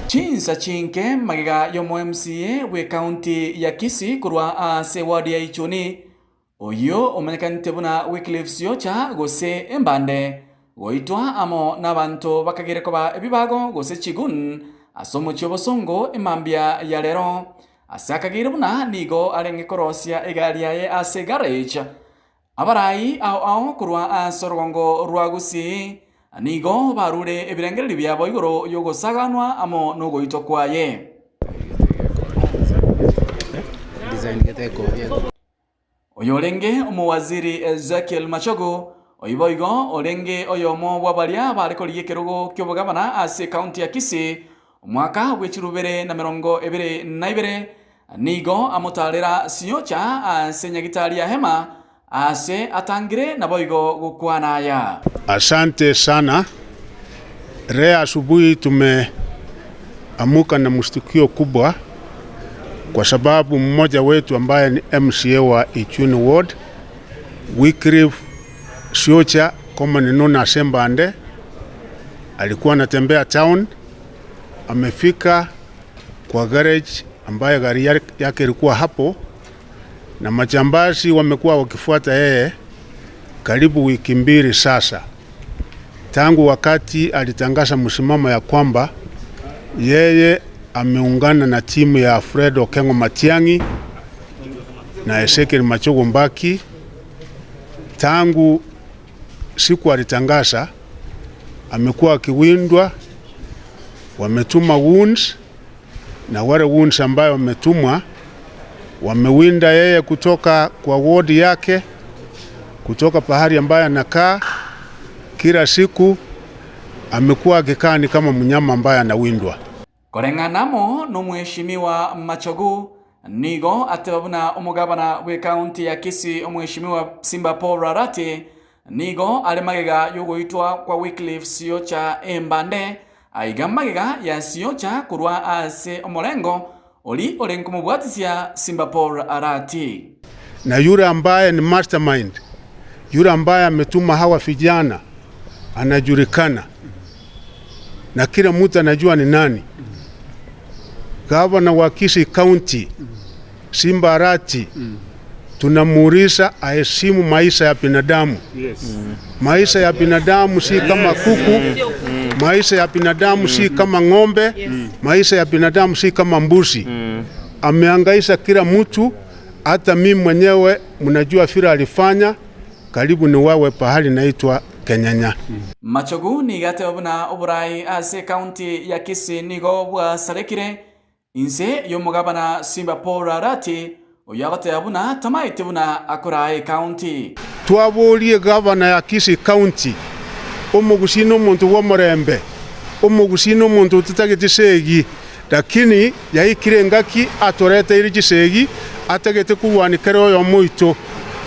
Chinsa chinke magega y'omo MCA bw'ecounty ya Kisii korwa ase eward ya Ichuni, oyio omanyekanete buna Wycliffe Siocha gose Embande, goitwa amo nabanto bakagere koba ebibago gose chigun ase omochie obosongo emambia ya rero. Ase akageire buna nigo arenge korosia egari yaye ase egarage. Abarai ao ao korwa ase orogongo rwa Gusii nigo barure ebirengererio biabo igoro y'ogosaganwa amo nogoitwa kwaye. Oyorenge omowaziri Ezekiel Machogu, oyio boigo orenge oyomo bwa baria bare korigia ekerogo ki'obogabana ase ekaunti ya Kisii omwaka bwe chirubere na 22, nigo amotaarera Siocha ase nyagitari ya Hema aase atangire naboigo gokwana aya. Asante sana. Leo asubuhi tumeamuka na mshtukio kubwa kwa sababu mmoja wetu ambaye ni MCA wa Ichuni Ward Wycliffe Siocha commonly known as Embande alikuwa anatembea town, amefika kwa garage ambaye gari yake ilikuwa hapo, na majambazi wamekuwa wakifuata yeye karibu wiki 2 sasa, tangu wakati alitangaza msimamo ya kwamba yeye ameungana na timu ya Fred Okengo Matiang'i na Ezekiel Machogu Mbaki. Tangu siku alitangaza amekuwa akiwindwa, wametuma goons, na wale goons ambayo wametumwa wamewinda yeye kutoka kwa ward yake, kutoka pahali ambayo anakaa. Kila siku amekuwa akikaa ni kama mnyama ambaye anawindwa. Koreng'ana amo n'omweshimiwa Machogu nigo ateba buna omogabana bw'ekaunti ya Kisii omweshimiwa Simba Paul Arati nigo are magega y'ogoitwa kwa Wycliffe Siocha Embande aiga magega ya Siocha korwa ase omorengo ori ore nkomobwatisia Simba Paul Arati. Na yule ambaye ni mastermind, yule ambaye ametuma hawa vijana anajulikana na kila mtu anajua ni nani. Gavana wa Kisii County Simba Arati tunamuuliza aheshimu maisha ya binadamu. Maisha ya binadamu si kama kuku, maisha ya binadamu si kama ng'ombe, maisha ya binadamu si kama mbuzi. Amehangaisha kila mtu, hata mimi mwenyewe mnajua vile alifanya, karibu ni wawe pahali naitwa Kenyanya. Machogu nigo ateba buna oborai ase county ya Kisii nigo bwasarekire inse y'omogabana Simba Paul Arati oyo agoteba buna tamaete buna akorae county. Twaborie gavana ya Kisii County omogusi n'omonto bw'omorembe, omogusi n'omonto ototagete segi, lakini yaikire ngaki atoreteire chisegi atagete kurwanikera oyo moito.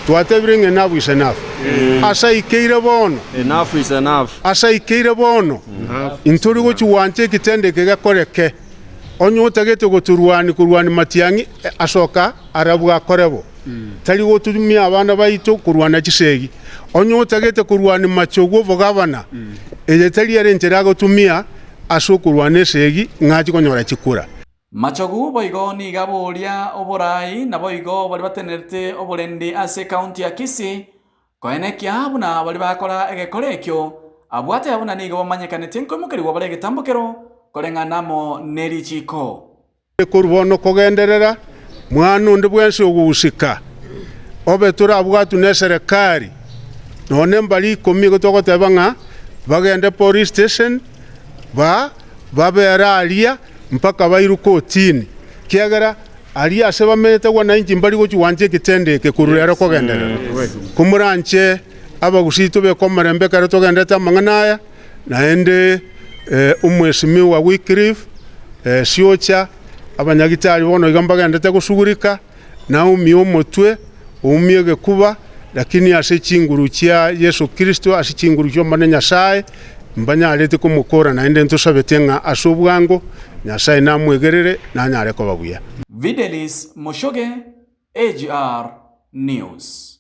Twatebire ng'a enough is enough. Asaikeire bono. Enough is enough. Asaikeire bono. Intori gochiwancha ekitende eke gekoreke. Onye otagete goturwani kurwani Matiang'i asoka arabwo akorebo. Tari gotumia abana baito kurwana chisegi. Onye otagete kurwani Machogu obogabana eye tari ere enchera agotumia ase okorwana esegi ng'achi konyora chikura. Machogu boigo nigo aboria oborai naboigo baria batenerete oborendi ase county ya Kisii koenekia buna baria bakora egekoro ekio abwate buna nigo bamanyekanete nkoimokerigwa bare egetambokero koreng'ana amo nerichiko. Korwa bono kogenderera mwana onde bwensi ogusika obe torabwatu na eserekari nonye mbari 10 igo togoteba ng'a bagende police station ba babere aria mpaka bairwe kotini, kiagera aria ase bamenyete wananchi mbari gochiwancha ekitende eke korwa rero kogenderera. Komoranche abagusii tobeke omorembe ekero togenderete amang'ana aya, naende omwesimiwa Wycliffe Siocha abanyagitari bono iga mbagendete gosugurika, naumie omotwe, oumie egekuba, lakini ase chinguru chia Yeso Kristo, ase chinguru chi'Omonene Nyasaye, mbanyarete komokora naende ntosabete ng'a ase obwango Nyasaye namwegerere nanyare koba buya. Fidelis Moshoge, AGR News.